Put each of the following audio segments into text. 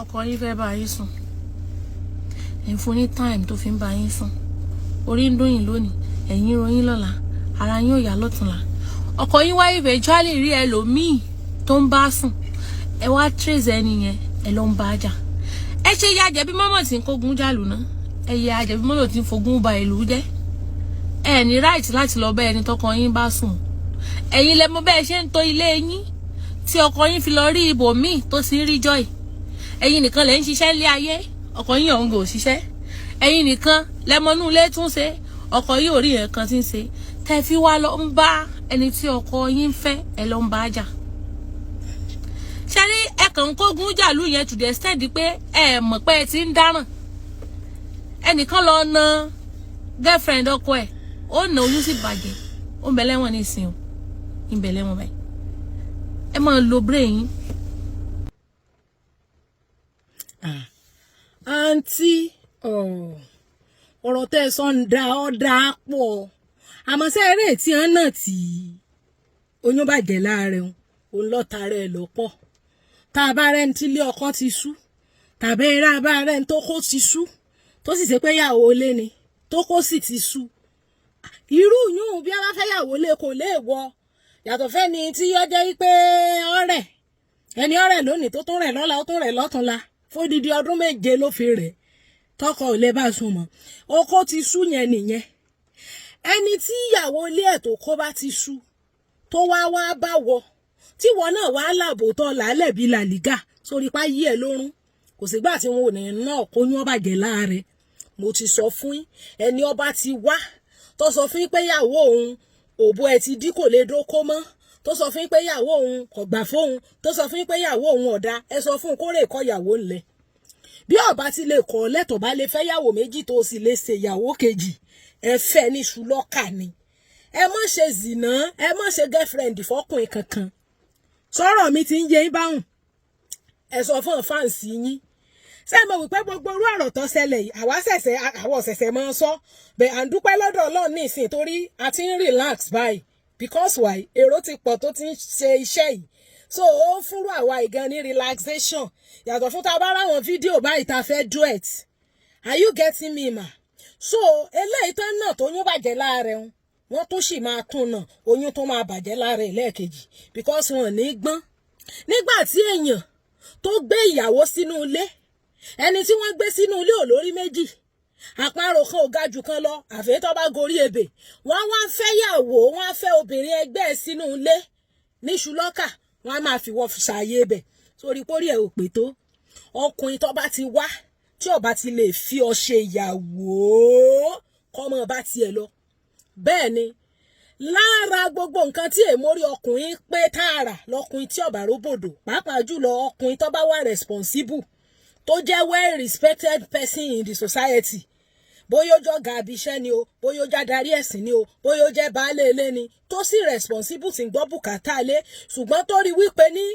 Ọkọ yín fẹ́ bá yín sùn, ẹ̀ ń fún ní time tó fi ń bá yín sùn. Orí ń dùn yín lónìí, ẹ̀yìn ń ro yín lọ́la, ara yín ò yá lọ́tùnla. Ọkọ yín wá eventually rí ẹlòmíì tó ń bá sùn. Ẹ wá trace ẹni yẹn, ẹ lọ ń bá jà. Ẹ ṣe ya jẹ̀bi mọ́mọ́ tí ń kógun jàlù náà, ẹ yẹ àjẹbí mọ́mọ́ tí ń fogún ba ìlú jẹ́. Ẹ ní right láti lọ bá ẹni tọkọ yín bá sùn. Ẹ̀yin lẹ mọ̀ bẹ́ẹ̀ ṣe ń tò ilé yín tí ọkọ yín fi lọ rí ibòmíì tó sì ń rí joy. Ẹ̀yin nìkan lẹ ń ṣiṣẹ́ ilé ayé, ọkọ yín ọ̀hún kò ṣiṣẹ́. Ẹ̀yin nìkan lẹ mọnú ilé tún ṣe, ọkọ yín ò rí yẹn kan tí ń ṣe. Tẹ́ fi wá lọ ń bá ẹni tí ọkọ yín fẹ́, ẹ lọ ń bá jà. Ṣe rí, ẹ kàn ń kógun jàlú yẹn to the extent pé ẹ mọ̀ pé ẹ ti ń dáràn. Ẹnìkan lọ na girlfriend ọkọ ẹ̀, ó nà, oyún sì bàjẹ́, ó ń bẹ lẹ́wọ̀n nísìnyí, o ń bẹ lẹ́wọ̀n báyìí. Ẹ máa lo brain yín. Àǹtí, ọ̀rọ̀ tẹ́ ẹ sọ ń da ọ́ da pọ̀, àmọ́ ṣé eré tí wọ́n náà tí oyún bàjẹ́ láàrin òun lọ́ta rẹ̀ lọ́pọ̀. Tá a bá rẹ́ni tí ilé ọkọ ti sú, tàbí eré abá rẹ́ni tó kó ti sú, tó sì ṣe pé yàwó ilé ni tó kó sì ti sú, irú yún bí a bá fẹ́ yàwó lé kò lè wọ. Yàtọ̀ fẹ́ni tí ó jẹ́ pé ọ̀rẹ́ ẹni ọ̀rẹ́ lónìí, tó tún rẹ̀ lọ́la, ó tún rẹ̀ lọ́túnla, fódìdí ọdún 7 ló fi rẹ̀, tọkọ ò lè bá sùn mọ́, oko ti sú yẹn nìyẹn. Ẹni tí ìyàwó ilé ẹ̀ tó kó bá ti sú, tó wá wá bá wọ, tí wọn náà wá làbò tọ́ làálẹ̀ bíi làlígà sórí pa yí ẹ lórun, kò sígbà tí wọn ò ní náà kóyún ọbàjẹ́ láàrẹ. Mo ti sọ fún yín, ẹni ọba ti wá tó sọ fún yín pé ìyàwó òun òbó ẹ ti dí, kò lè dóko mọ́, tó sọ fún yín pé ìyàwó òun kò gbà fóun, tó sọ fún yín pé ìyàwó òun ọ̀dà, ẹ sọ fún un kó lè kọ́ ìyàwó ńlẹ̀. Bí ọba ti lè kọ́ lẹ́tọ̀, bá lè fẹ́ yàwó méjì, tó sì lè ṣe ìyàwó kejì, ẹ fẹ́ ní ṣùlọ́kà ni. Ẹ má ṣe zìnà, ẹ má ṣe girlfriend fọkùnrin kankan. Sọ̀rọ̀ mi ti ń yé yín báhùn? Ẹ sọ fún fans yín. Ṣé mo wí pé gbogbo orú ọ̀rọ̀ tó ṣẹlẹ̀ yìí, àwa ṣẹ̀ṣẹ̀, àwọn ṣẹ̀ṣẹ̀ máa ń sọ bẹ́ẹ̀. À ń dúpẹ́ lọ́dọ̀ Ọlọ́run ní ìsìn torí a ti ń relax báyìí. Because why? Èrò ti pọ̀ tó ti ń ṣe iṣẹ́ yìí, so ó ń fúnrú àwa ìgan ní relaxation, yàtọ̀ fún tá a bá ráwọn fídíò báyìí tá a fẹ́ duet. Are you getting me, ma? So eléyìí tán náà tó yún bàjẹ́ láàrẹ̀ wọn, wọ́n tún sì máa tún náà, oyún tó máa bàjẹ́ láàrẹ̀ lẹ́ẹ̀kejì, because wọn ò ní gbọ́n. Nígbà tí èèyàn tó gbé ìyàwó sínú ilé, ẹni tí wọ́n gbé sínú ilé ò lórí méjì, àparò kan ò ga jù kan lọ, àfẹ́ tó bá gorí ebè. Wọ́n wá fẹ́ yàwó, wọ́n á fẹ́ obìnrin ẹgbẹ́ sínú ilé níṣu lọ́kà, wọ́n á máa fi wọ́n ṣàyè ibẹ̀ sórí pórí ẹ̀ ò pé tó. Ọkùnrin tó bá ti wá, tí ó bá ti lè fi ọ ṣe ìyàwó, kọ́mọ bá tiẹ̀ lọ. Bẹ́ẹ̀ ni, lára gbogbo nǹkan tí èmórí ọkùnrin pé tààrà lọkùnrin tí ó bá róbòdò, pàápàá jùlọ ọkùnrin tó bá wà responsible, tó jẹ́ well respected person in the society, bóyá ó jọ̀gá abiṣẹ́ ni o, bóyá ó jẹ́ adarí ẹ̀sìn ni o, bóyá ó jẹ́ baálé ilé ni, tó sì responsible, tí ń gbọ́ bùkátà lé, ṣùgbọ́n tó rí wípé ní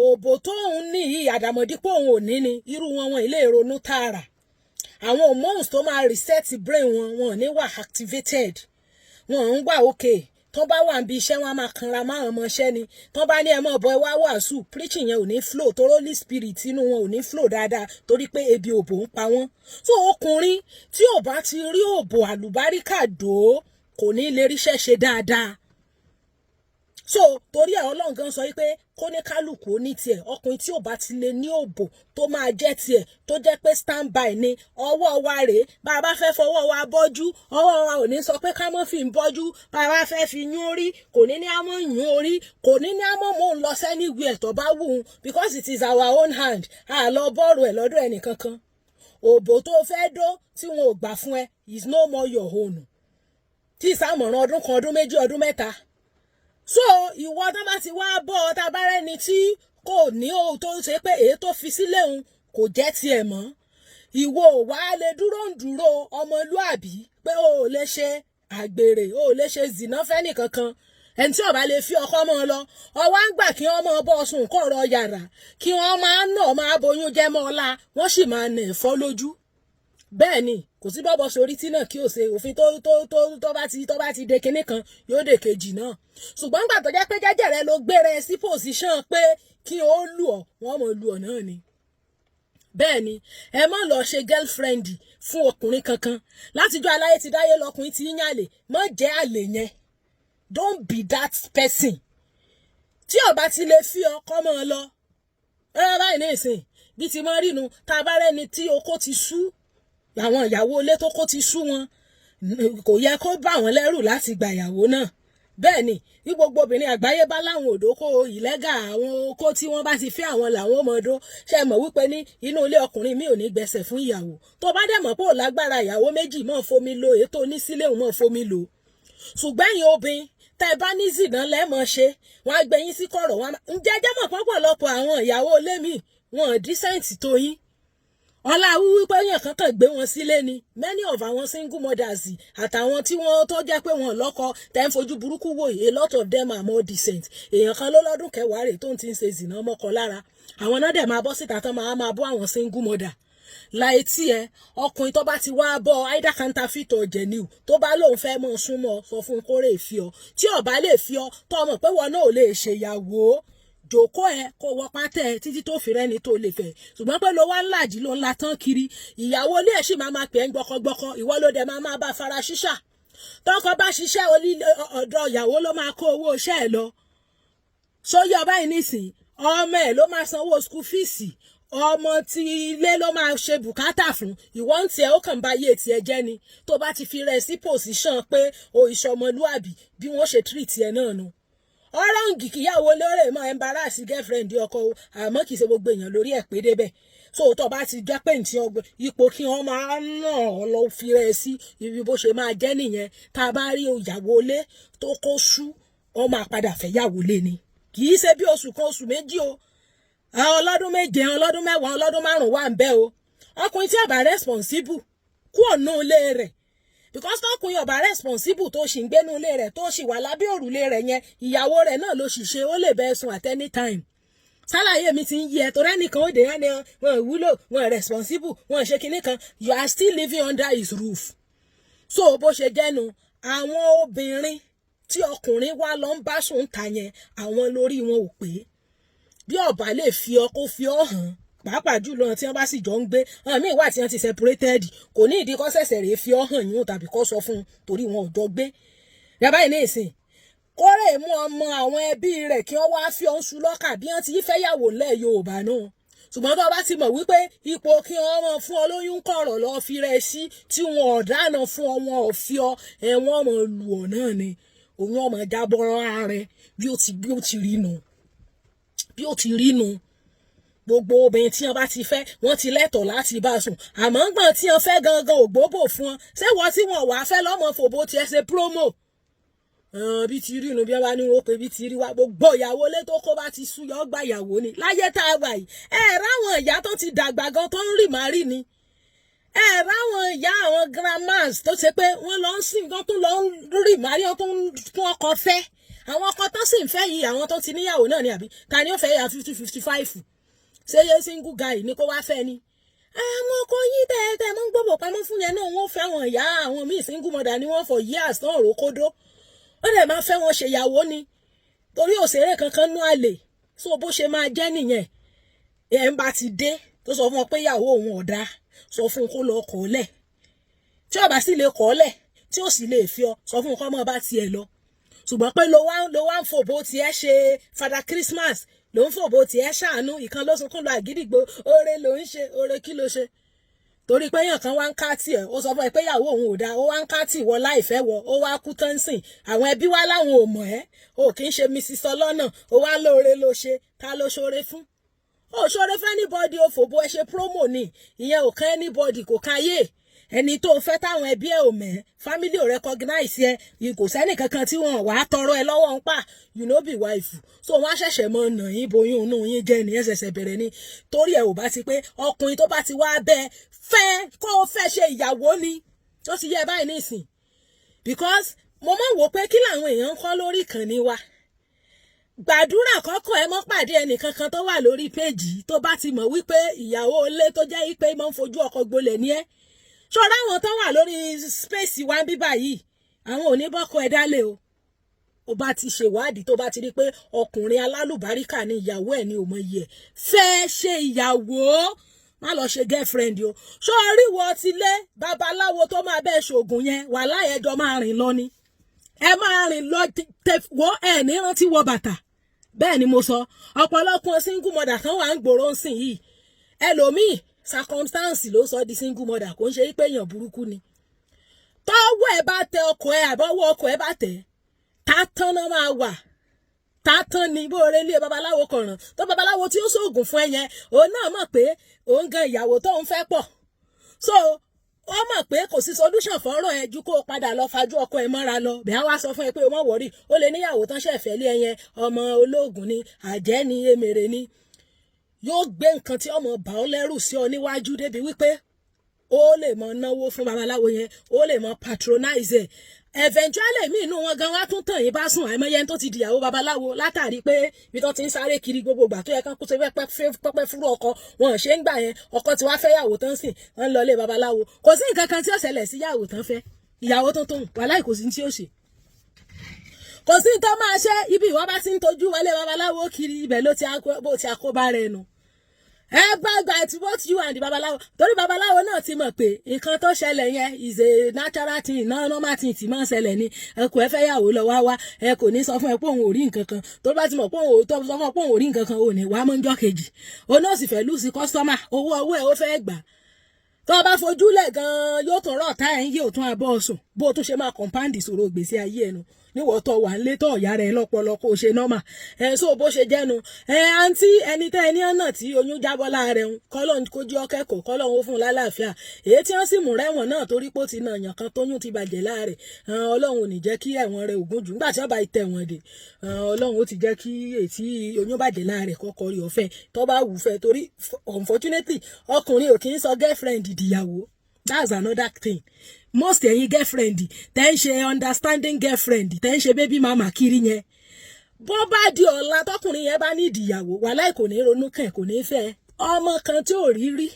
òbò tóun ní yìí, àdàmọ̀dípò òun ò ní ni, irú wọn, wọn ilé ìrònú tààrà. Àwọn hormones tó máa reset brain wọn, wọn ní wà activated, wọn ń wà okay. Tó bá wà níbi iṣẹ́, wọn á máa kanra máwọn ọmọọṣẹ́ ni. Tó bá ní ẹ mọ̀ bọ́, ẹ wá wàásù, preaching yẹn ò ní flow, torí Holy Spirit inú wọn ò ní flow dáadáa, torí pé ebi òbò ń pa wọ́n. So ọkùnrin tí ò bá ti rí òbò àlùbáríkà dò, kò ní lè ríṣẹ́ ṣe dáadáa. So torí ẹ̀, Ọlọ́run gan sọ wípé kó ní kálukú ní tiẹ̀. Ọkùnrin tí ò bá ti lè ní òbò tó máa jẹ́ tiẹ̀, tó jẹ́ pé stand by ni, ọwọ́ wa rèé, bá a bá fẹ́ fọwọ́ wa bọ́jú, ọwọ́ wa ò ní sọ pé ká mọ́ fi ń bọ́jú. Bá a bá fẹ́ fi yún orí, kò ní ní á mọ́ yún orí, kò ní ní á mọ́ mò ń lọ sẹ́niwìẹ̀ tó bá wù ú, because it is our own hand. A lọ bọ́ọ̀rù ẹ̀ lọ́dọ̀ ẹnì kankan. Òbò tó fẹ́ dó tí wọn ò gbà fún ẹ is no more your own, tí ìsàmọ̀ràn ọdún 1, ọdún 2, ọdún 3. So ìwọ tó bá ti wá bọ́ ọ, tá a bá rẹ́ni tí kò ní ohun tó ṣe pé èyí tó fi sílẹ̀ òun kò jẹ́ tiẹ̀ mọ́, ìwọ ò wá lè dúró ń dúró ọmọlúàbí pé o ò lè ṣe àgbèrè, o ò lè ṣe zìnà fẹ́nì kankan. Ẹni tí ó bá lè fi ọkọ mọ́ ọ lọ, ọwọ́ ń gbà kí wọ́n máa bọ́ sùn kọ̀rọ̀ yàrá, kí wọ́n máa nà, máa boyún jẹ́ mọ́ ọlá, wọ́n sì máa nà ẹ̀fọ́ lójú. Bẹ́ẹ̀ ni, kò sí bọ́bọ̀ sórí tí náà kí o ṣe òfin tó tó tó tó bá ti de kinní kan, yóò dé kejì náà. Ṣùgbọ́n gbà tó jẹ́ pé jẹ́jẹ́ rẹ ló gbére sí position pé kí o lù ọ́, wọ́n mọ̀ lù ọ́ náà ni. Bẹ́ẹ̀ ni, ẹ má lọ ṣe girlfriend fún ọkùnrin kankan. Látijọ́ aláyé ti dáyé lọkùnrin ti ń yàlè. Má jẹ́ àlè yẹn. Don't be that person. Tí ó bá ti lè fi ọkọ mọ́ ọ lọ rárá báyìí ní ìsìn bí ti mọ́ rínu, tá a bá rẹ́ni tí okó ti sú, àwọn ìyàwó ilé tó kó ti sú wọn, kò yẹ kó bá wọn lẹ́rù láti gba ìyàwó náà. Bẹ́ẹ̀ ni, bí gbogbo obìnrin àgbáyé bá láwọn òdòkó ìlẹ́gà, àwọn okó tí wọ́n bá ti fẹ́ àwọn làwọn ọmọdó ṣe mọ̀ wípé ní inú ilé ọkùnrin mi ò ní gbẹ̀sẹ̀ fún ìyàwó. Tó bá dẹ̀ mọ̀ pé ò lágbára ìyàwó méjì, mọ́ fomi lo ètò onísílẹ̀ òun, mọ́ fomi lò. Ṣùgbọ́n ẹ̀yin obìnrin tẹ́ ẹ bá ní zìnà lẹ́mọ̀ ṣe, wọ́n á gbé yín sí kọ̀rọ̀ wọn. Ǹjẹ́ jẹ́ mọ̀ pọ̀pọ̀lọpọ̀ àwọn ìyàwó ilé mi wọn decent tó yín? Ọlá wíwí pé èèyàn kankan gbé wọn sílé ni. Many of àwọn single mothers àtàwọn tí wọ́n tó jẹ́ pé wọ́n lọ́kọ tẹ́ ń fojú burúkú wò, a lot of them are more decent. Èèyàn kan ló lọ́dún kẹwàá rè tó ń ti ń ṣe zìnà mọ́kọ lára. Àwọn náà dẹ̀ máa bọ́ síta tán, máa máa bọ́ àwọn single mother láì tí ẹ. Ọkùnrin tó bá ti wá bọ́, either counterfeit or genuine, tó bá lóun fẹ́ mọ́ súnmọ́, sọ fún kórè fi ọ. Tí ó bá lè fi ọ, tó mọ̀ pé wọn náà ò lè ṣèyàwó, jòkó ẹ kó wọ pátẹ títí tó fi rẹ́ni tó lè fẹ́. Ṣùgbọ́n pé ló wá ń làjì, ló ń la tán kiri, ìyàwó ilé ẹ̀ sì máa máa pè é ń gbọkọgbọkọ, ìwọ ló dẹ̀ máa máa bá fara ṣíṣà. Tọkọ bá ṣiṣẹ́, ọ̀dọ̀ ìyàwó ló máa kó owó iṣẹ́ ẹ̀ lọ. Sóyè ọba yìí nísìn, ọmọ ẹ̀ ló máa sanwó school fees, ọmọ tí ilé ló máa ṣe bùkátà fún. Ìwọ ń tiẹ̀, ó kàn bá yé tiẹ̀ jẹ́ ni. Tó bá ti fi rẹ̀ sí position pé o ìṣọmọlúàbí, bí wọ́n ṣe treat ẹ náà nu. Ọ̀rọ̀ǹgì kìyàwó lórí mọ́ embarrass girlfriend ọkọ o, àmọ́ kì í ṣe gbogbo èèyàn lórí ẹ̀ pé débẹ̀. So tó bá ti jẹ́ pé ntí ọgbẹ́ ipò kí wọ́n máa nà ọ́ lọ fi rẹ̀ sí ibi, bó ṣe máa jẹ́ nìyẹn. Tá a bá rí ìyàwó ilé tó kó sú, wọ́n máa padà fẹ́ yàwó lé ni. Kì í ṣe bí oṣù kan, oṣù méjì o. Àwọn ọlọ́dún 7, ọlọ́dún 10, ọlọ́dún 5 wà ń bẹ́ o. Ọkùnrin tí ó bá responsible kú ọ̀nà ilé rẹ̀, because tọkùnrin ọba responsible tó sì ń gbénú ilé rẹ̀, tó sì wà lábẹ́ òrùlé rẹ̀ yẹn, ìyàwó rẹ̀ náà ló sì ṣe, ó lè bẹ́ẹ̀ sùn at any time. Sálàyé mi ti ń yí ẹ? Torí ẹnìkan ó dé ẹni wọn wúlò, wọn responsible, wọn ṣe kinní kan. You are still living under his roof. So bó ṣe jẹ́nu, àwọn obìnrin tí ọkùnrin wá lọ ń bá sùn ta yẹn, àwọn lórí wọn ò pé. Bí ọba lè fi ọ, kó fi ọ hàn, pàápàá jùlọ tí wọ́n bá sì jọ ń gbé. Àwọn míì wà tí wọ́n ti separated, kò ní ìdí kó ṣẹ̀ṣẹ̀ rèé fi ọ hàn yín tàbí kó sọ fún un, torí wọn ò jọ gbé. Yàrá yìí ní ìsìn, kórè mú ọmọ àwọn ẹbí rẹ̀ kí wọ́n wá fi ọ́n ṣu lọ́kà bí wọ́n ti fẹ́yàwó lẹ̀ Yorùbá náà. Ṣùgbọ́n tó bá ti mọ̀ wípé ipò kí wọ́n mọ̀ fún ọ lóyún kọ̀rọ̀ lọ́ọ́ fi rẹ̀ sí, tí wọn ò dáná fún ọ, wọn ò fi ọ, ẹ̀wọ̀n ọmọ lù ọ́ náà ni, òun ọmọ jábọ́ rẹ̀. Bí ó ti rí nu, bí ó ti rí nu. Gbogbo obìnrin tí wọ́n bá ti fẹ́, wọ́n ti lẹ́tọ̀ọ́ láti bá sùn, àmọ́ gbọ̀n tí wọ́n fẹ́ gangan ògbóbò fún wọn. Ṣé wọ́n tí wọ́n wàá fẹ́ lọ́mọ fòbó tiẹ̀ ṣe promo bí ti rí inú? Bí wọ́n bá ní wọ́n pé bí ti rí wá, gbogbo ìyàwó ilé tó kó bá ti sú, yọ gbà ìyàwó ni. Láyé tá a wà yìí, ẹ ráwọn ìyá tó ti dàgbà gan tó ń rì má rí ni. Ẹ ráwọn ìyá, àwọn grandmas tó ṣe pé wọ́n lọ ń sìn tó tún lọ ń rì má rí, wọ́n tún tún ọkọ fẹ́. Àwọn ọkọ tó sì ń fẹ́ yìí, àwọn tó ti níyàwó náà ni. Àbí ta ni ó fẹ́ yà 50, 55? Ṣé yé single guy ni kó wá fẹ́ ni? Àwọn ọkọ yín tẹ́ tẹ́ mọ́ ń gbọ́bọ̀ pamọ́ fún yẹn náà, wọ́n fẹ́ àwọn ìyá. Àwọn míì, single mother ni wọ́n for years náà, rò kódó ó dẹ̀ máa fẹ́ wọn ṣèyàwó ni, torí òṣèré kankan nú àlè. So bó ṣe máa jẹ́ nìyẹn. Ẹ̀ ń bá ti dé tó sọ fún ọ pé ìyàwó òun ọ̀dà, sọ fún un kó lọ kọ̀ ọ́ lẹ̀. Tí ó bá sì lè kọ̀ ọ́ lẹ̀, tí ó sì lè fi ọ, sọ fún un kó mọ́ bá tiẹ̀ lọ. Ṣùgbọ́n pé ló wá ń fòbó tiẹ̀ ṣe Father Christmas, ló ń fòbó tiẹ̀ ṣàánú ìkan, ló sunkún lọ àgídìgbò, oore ló ń ṣe. Oore kí ló ṣe? Torí pé èèyàn kan wá ń ká tiẹ̀, ó sọ fún ẹ pé ìyàwó òun ò dáa, ó wá ń ká tì wọ láìfẹ́ wọ, ó wá kú tán sìn, àwọn ẹbí wa láwọn ò mọ̀ ẹ́, o kì í ṣe Mrs Ọlọ́nà, ó wá lóore ló ṣe. Ta ló ṣoore fún? Ó ṣoore fún anybody? Ó fòbó ẹ ṣe promo ni. Ìyẹn ò kan anybody, kò kan ayé ẹni tó fẹ́ táwọn ẹbí ẹ ò mẹ́, family ò recognize ẹ, kò sẹ́nì kankan tí wọ́n wàá tọrọ ẹ lọ́wọ́ ń pa. You no be wife. So wọ́n á ṣẹ̀ṣẹ̀ mọ nà yín boyún inú yín jẹ́ ní ẹ ṣẹ̀ṣẹ̀ bẹ̀rẹ̀ ni. Torí ẹ ò bá ti pé ọkùnrin tó bá ti wá bẹ́ẹ̀ fẹ́, kó o fẹ́ ṣe ìyàwó ni. Tó ti yẹ báyìí nísìn, because mo máa ń wò pé kí làwọn èèyàn ń kọ́ lórí ìkànnì wa. Gbàdúrà kọ́kọ́ ẹ mọ́ pàdé ẹnìkankan tó wà lórí péjì tó bá ti mọ̀ wípé ìyàwó ilé tó jẹ́ wípé máa ń fojú ọkọ gbolẹ̀ ní ẹ́. Ṣọ́ra àwọn tó wà lórí space wa ń bí báyìí, àwọn ò ní bọ́kọ ẹ dálé o. Ó bá ti ṣèwádìí, tó bá ti rí pé ọkùnrin alálùbáríkà ni ìyàwó ẹ̀ ní, ò mọ iye ẹ̀, fẹ́ ṣe ìyàwó. Má lọ ṣe girlfriend o. Ṣó orí wọ ti lé babaláwo tó máa bẹ́ẹ̀ ṣoògùn yẹn, wàhálà ẹjọ́ máa rìn lọ ni. Ẹ máa rìn lọ wọ́ ẹ ní rántí wọ bàtà. Bẹ́ẹ̀ ni mo sọ. Ọ̀pọ̀lọpọ̀ single mother kan wà ń gbòòrò ń sìn yìí. Ẹlòmíì, circumstance ló sọ di single mother, kò ń ṣe pé èèyàn burúkú ni. Tọ́wọ́ ẹ bá tẹ ọkọ ẹ, àbọ̀wọ́ ọkọ ẹ bá tẹ, tátán náà máa wà, tátán ni. Bó rẹ ilé babaláwo kọ̀ràn tó babaláwo tí ó ṣoògùn fún ẹ yẹn, òun náà mọ̀ pé òun gan ìyàwó tó ń fẹ́ pọ̀, so ó mọ̀ pé kò sí solution fọ́rọ̀ ẹ ju kó o padà lọ fajú ọkọ ẹ mọ́ra lọ. Bẹ́ẹ̀ wá sọ fún ẹ pé o mọ̀ wọ́rì, ó lè níyàwó tán ṣẹ̀fẹ̀ lé ẹ yẹn, ọmọ ológun ni, àjẹ́ ni, èmèrè ni. Yóò gbé nǹkan tí ọmọ bá ọ lẹ́rù sí ọ níwájú débi wípé ó lè mọ náwó fún babaláwo yẹn, ó lè mọ patronize ẹ. Eventually, mí inú wọn gan wá tún tàn yín bá sùn. Àìmọye tó ti dìyàwó babaláwo látàrí pé ibi tó ti ń sáré kiri gbogbo ìgbà tó yẹ kán kó ṣe pẹ́pẹ́ fúrú ọkọ wọn ṣe ń gbà yẹn. Ọkọ tí wàá fẹ́ yàwó tán sìn, wọn lọ ilé babaláwo. Kò sí nǹkan kan tí ó ṣẹlẹ̀ sí yàwó tán fẹ́, ìyàwó tuntun. Wàláì, kò sí tí ó ṣe, kò sí tó máa ṣe. Ibi ìwọ bá ti ń tọ́jú wọlé babaláwo kiri, ibẹ̀ ló ti bó ti àkóbá rẹ̀ nù. Ẹ bá gba ti both you and the babaláwo, torí babaláwo náà ti mọ̀ pé nǹkan tó ṣẹlẹ̀ yẹn is a natural thing, normal thing tí máa ń ṣẹlẹ̀ ni. Ẹ kò ẹ fẹ́ yàwó lọ wá wá, ẹ kò ní sọ fún ẹ pé òun ò rí nǹkan kan. Tó bá ti mọ̀ pé òun ò tó sọ fún ẹ pé òun ò rí nǹkan kan, ò ní wàá mọ́ njọ́ kejì. Òun náà sì fẹ́ lose customer, owó ọwọ́ ẹ̀ ó fẹ́ gbà. Tó o bá fojúlẹ̀ gan-an, yóò tún rọ̀ táyà ń yí òtún abọ́ ọ̀sùn. Bó o tún ṣe máa compound ìṣòro gbèsè ayé ẹnu níwọ̀ tó wà nílé tó ọ̀yá rẹ̀ lọ́pọlọ kó o ṣe normal ẹ̀. So bó ṣe jẹ́nu ẹ̀, àǹtí, ẹni tẹ́ ẹni ọ̀nà tí oyún jábọ́ láàrẹ̀ ń kọ́lọ́n kó jẹ́ ọkẹ́kọ̀ọ́, kọ́lọ́n ó fún un lálàáfíà. Èyí tí wọ́n sì mú rẹ́wọ̀n náà torí pé ó ti nà yàn kan tóyún ti bàjẹ́ láàrẹ̀, Ọlọ́run ò ní jẹ́ kí ẹ̀wọ̀n rẹ̀ ògùn jù. Nígbà tí wọ́n bá tẹ̀ wọ́n dé, Ọlọ́run ó ti jẹ́ kí ètí oyún bàjẹ́ láàrẹ̀ kọ́kọ́ rí ọ̀fẹ́ tó bá wù fẹ́, torí unfortunately, ọkùnrin ò kì í sọ girlfriend dìyàwó. That's another thing. Most ẹ̀yin girlfriend tẹ́ ń ṣe understanding girlfriend, tẹ́ ń ṣe baby mama kiri yẹn, bó bá di ọ̀la tọkùnrin yẹn bá ní ìdìyàwó, wàláì, kò ní ronú kàn, kò ní fẹ́. Ọmọ kan tí ò rí rí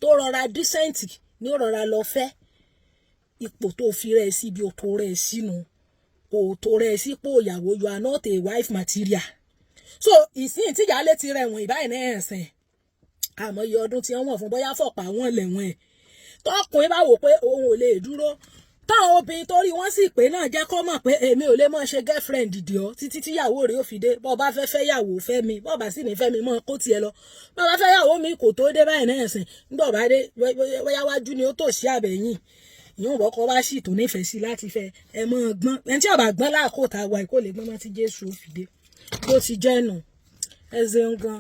tó rọra decent ní ó rọra lọ fẹ́. Ipò tó fi rẹ̀ sí ibi òtò rẹ̀ sínú òtò rẹ̀ sípò ìyàwó. You are not a wife material. So ìsìn tíyàálé ti rẹ̀wọ̀n ìbáyìí náà, ẹ̀sìn àmọ́ iye ọdún tí wọ́n fún, bóyá fọ̀pá wọn lẹ̀wọ̀n ẹ̀. Tọkùnrin bá wò pé òun ò lè dúró, táwọn obìnrin torí wọ́n sì pé náà jẹ́ kó mọ̀ pé èmi ò lè mọ̀ ṣe girlfriend dì ọ́ títí tíyàwó rẹ̀ ó fi dé. Bọ́ bá fẹ́ fẹ́ yàwó, fẹ́ mi. Bọ́ bá sì ní fẹ́ mi mọ́, kó tiẹ̀ lọ. Bọ́ bá fẹ́ yàwó mi kò tó dé báyìí náà sìn, nígbà bá dé, bóyá wájú ni ó tò sí àbẹ̀yìn ìyóò bọ́kọ bá sì tó nífẹ̀ẹ́ sí láti fẹ́ ẹ mọ́ gbọ́n. Ẹni tí ó bá gbọ́n láàkó tá a wà, kó lè gbọ́n mọ́ tí Jésù ó fi dé. Bó ti jẹ́ nù. Ẹ ṣeun gan.